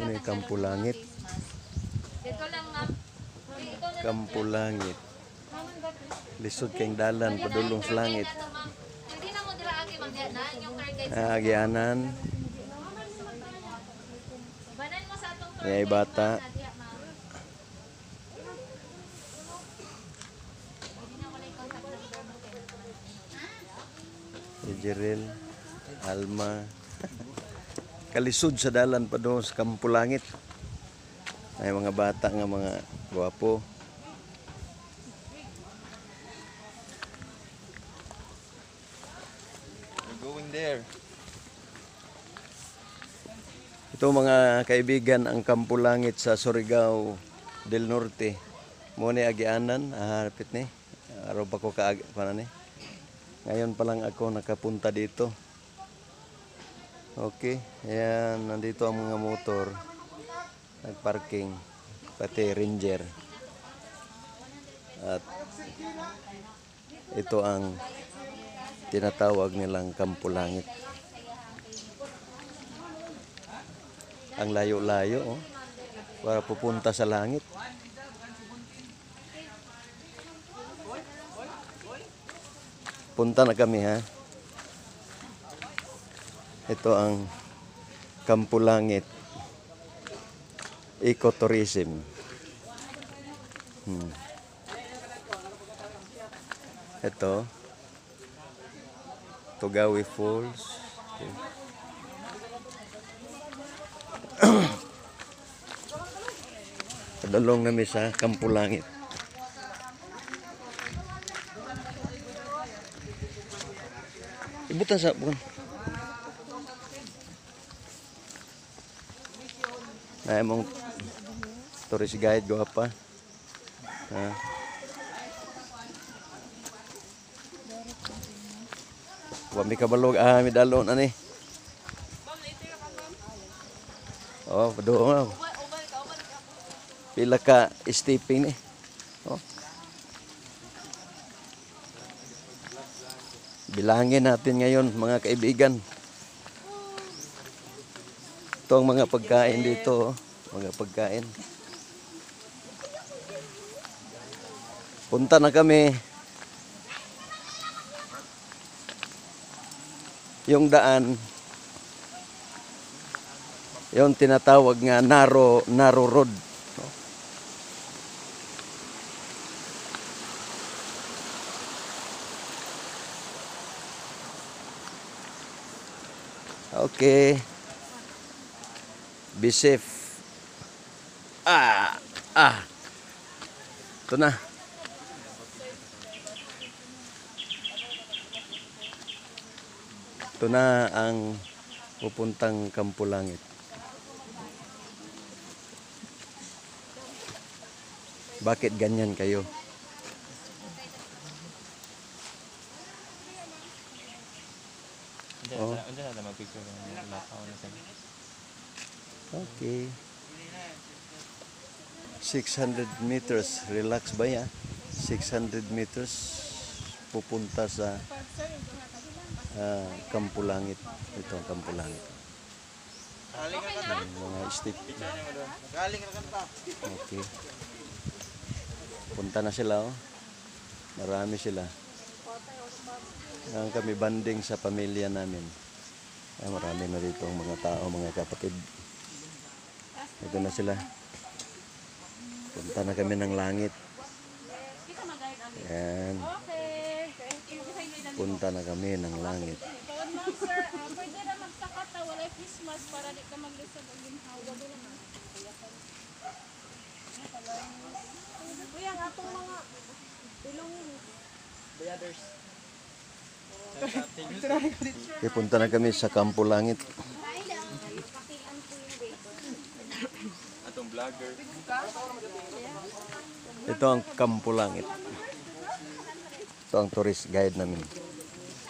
Ano yung katanggalon Kampo ng mga Langit? face mask. Dito lang, ma'am. Ikaw na lang. Kampo Langit. Lisod kayong dalan padulong sa langit. Pwede na mo dira agi, ma'am, diyan na inyong tour guide. Ah, agianan. Banan mo sa atong tour May guide, bata. ma'am, na diha, ma'am. Pwede na wala yung contact number mo kay Si Jeril, Alma. Kalisod sa dalan pa doon sa Kampo Langit. Ay mga bata nga mga gwapo. We're going there. Ito, mga kaibigan, ang Kampo Langit sa Surigao del Norte. Mo ni agianan, harapit ni. Araw pa ko kaag pa ni. Ngayon pa lang ako nakapunta dito. Okay, ayan, nandito ang mga motor. Nagparking, pati Ranger. At ito ang tinatawag nilang Kampo Langit. Ang layo-layo, oh. Para pupunta sa langit. Punta na kami, ha. Ito ang Kampo Langit Ecotourism. Ito Tugawi Falls. Okay. Padulong nami sa Kampo Langit. Ibutan sa bukan. Na imong tourist guide go pa. Ha. Wa mi kabalog ah mi dalon ani. Oh, padulong ako. Pila ka stepping ni. Oh. Bilangin natin ngayon, mga kaibigan. Ito ang mga pagkain dito. Oh. Mga pagkain. Punta na kami. Yung daan, yung tinatawag nga narrow, narrow road. No? Okay. Be safe. Ah, ah. Ito na. Ito na ang pupuntang Kampo Langit. Bakit ganyan kayo? Oh. Diyan na mag-picture ng lakaw na sila. Okay. 600 meters. Relax ba ya? 600 meters pupunta sa Kampo Langit. Ito ang Kampo Langit. Yung mga step. Okay. Punta na sila, oh. Marami sila. Ngayon kami banding sa pamilya namin. Ay, marami na dito ang mga tao, mga kapatid. Ito na sila. Punta na kami ng langit. Yan. Okay. Thank you. Punta na kami ng langit. Kaon, ma'am, sir, pwede na magsakata walay Christmas para di ka maglisod og ginhawa. Kuya, ang atong mga bilongin. Okay, punta na kami sa Kampo Langit. Atong vlogger. Ito ang Kampo Langit. Ito ang tourist guide namin.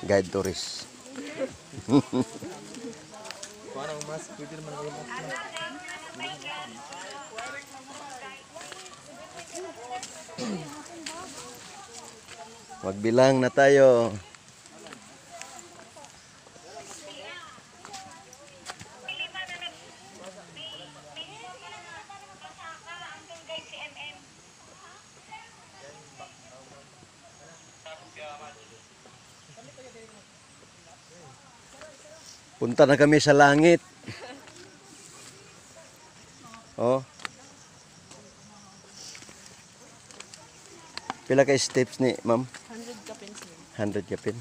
Guide tourist. Kung anong mask, pwede naman ako mask. Magbilang na tayo. Punta na kami sa langit. Oh. Pila ka steps ni, ma'am? 100 kapin, sir. 100 kapin.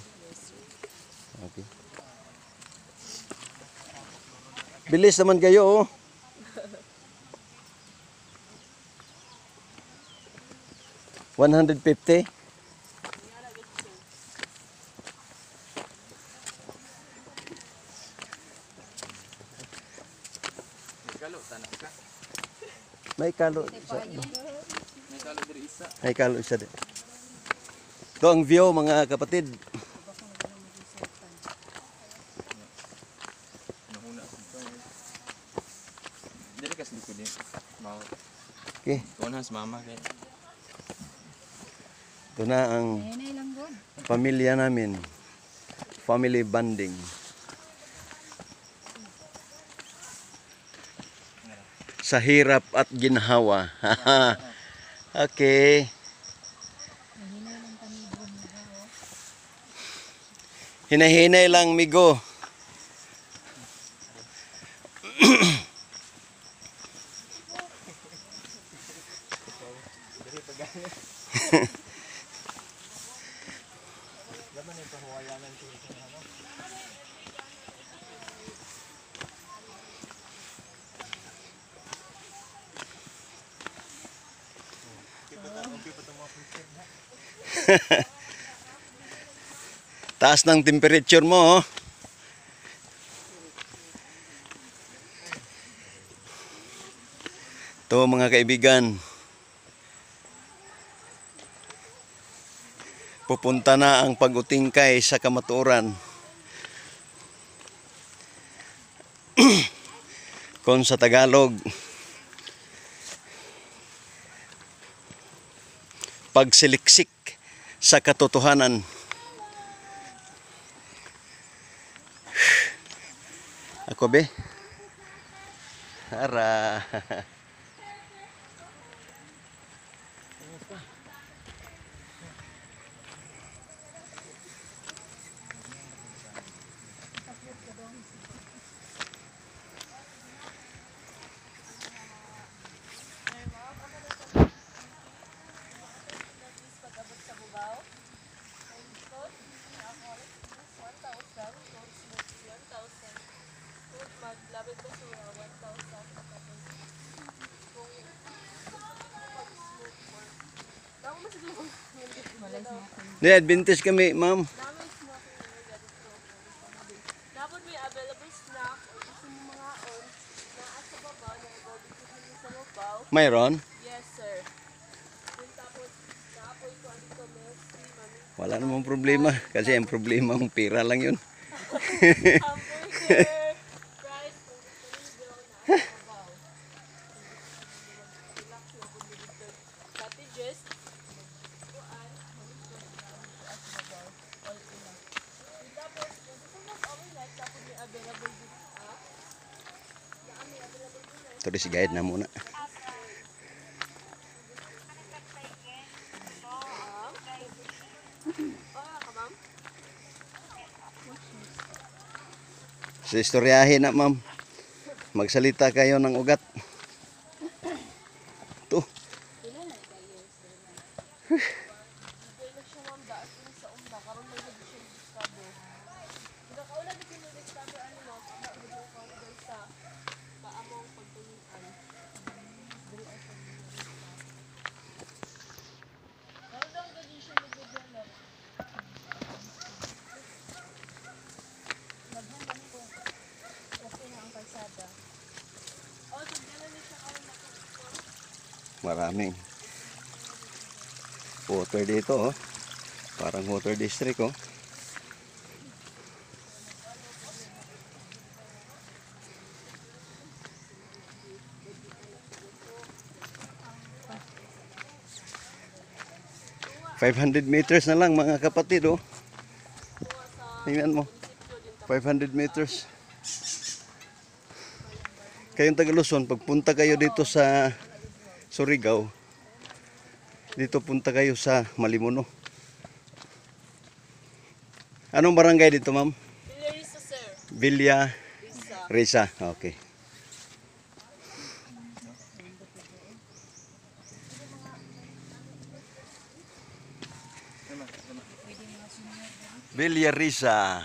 Okay. Bilis naman kayo, oh. 150? May kalo, tanak ka. May kalo sa, May kalo diri isa. May kalo isa din. Ito ang view, mga kapatid. Nahuna ko ito. Diri kas likod din. Mao. Okay. Kuha sa mama kay. Ito na ang Hinay lang gud. pamilya namin. Family bonding. Sa hirap at ginhawa. Okay. Hinay lang kami gud na oh. Hinahinay lang, migo. Taas ng temperature mo, oh. Ito, mga kaibigan. Pupunta na ang pag-utingkay sa kamatuoran. Kung sa Tagalog, pagsiliksik sa katotohanan. Ako be? Ara. Pag-abot sa Bubao. And code, alcoholic drinks, 1,000. Code smoking, 1,000. Code maglabit basura, 1,000. Tapos, kung pag-smoke or damo mas siguro Walay smoking. Di, Adventist kami, ma'am. Dami smoking area dito. Dapat may available snack or gusto mo mga on naa sa baba na i-barbecue mo sa babaw. Mayroon? Yes, sir. Then tapos, naapoy ko dito milk tea, mami. Wala namang problema. Kasi ang problema, ang pira lang yun. Hamburger, fries, kung gusto ninyo, naa sa babaw. Relax na kung dito. Cottages, kuan, mamito, naa sa babaw. All in lang. Then tapos, kung gusto mo overnight, tapos may available dito. Ah? Naa may available dito. Tourist guide na muna. Ah, ka ma'am? Sa istoryahin na, ma'am. Magsalita kayo ng ugat. Ito. Pila na ka years sir na? Dugay na siya ma'am daat din sa una karon may gud siya discover. Nakaula gid siya discover ano ma'am, ama gud ko karon dahil sa paamong pagtulunan. Diri ay pagtulunan. Karon lang gud siya nag-develop. Daghan kami kung okay na ang kalsada. Oh, so dala na siya karon na. Maraming water dito, oh. Parang water district, oh. 500 meters na lang, mga kapatid, oh. Tingnan mo. 500 meters. Kayong taga Luzon, pagpunta kayo dito sa Surigao, dito punta kayo sa Malimuno. Anong barangay dito, ma'am? Villariza, sir. Villa Risa. Okay. Villa Risa.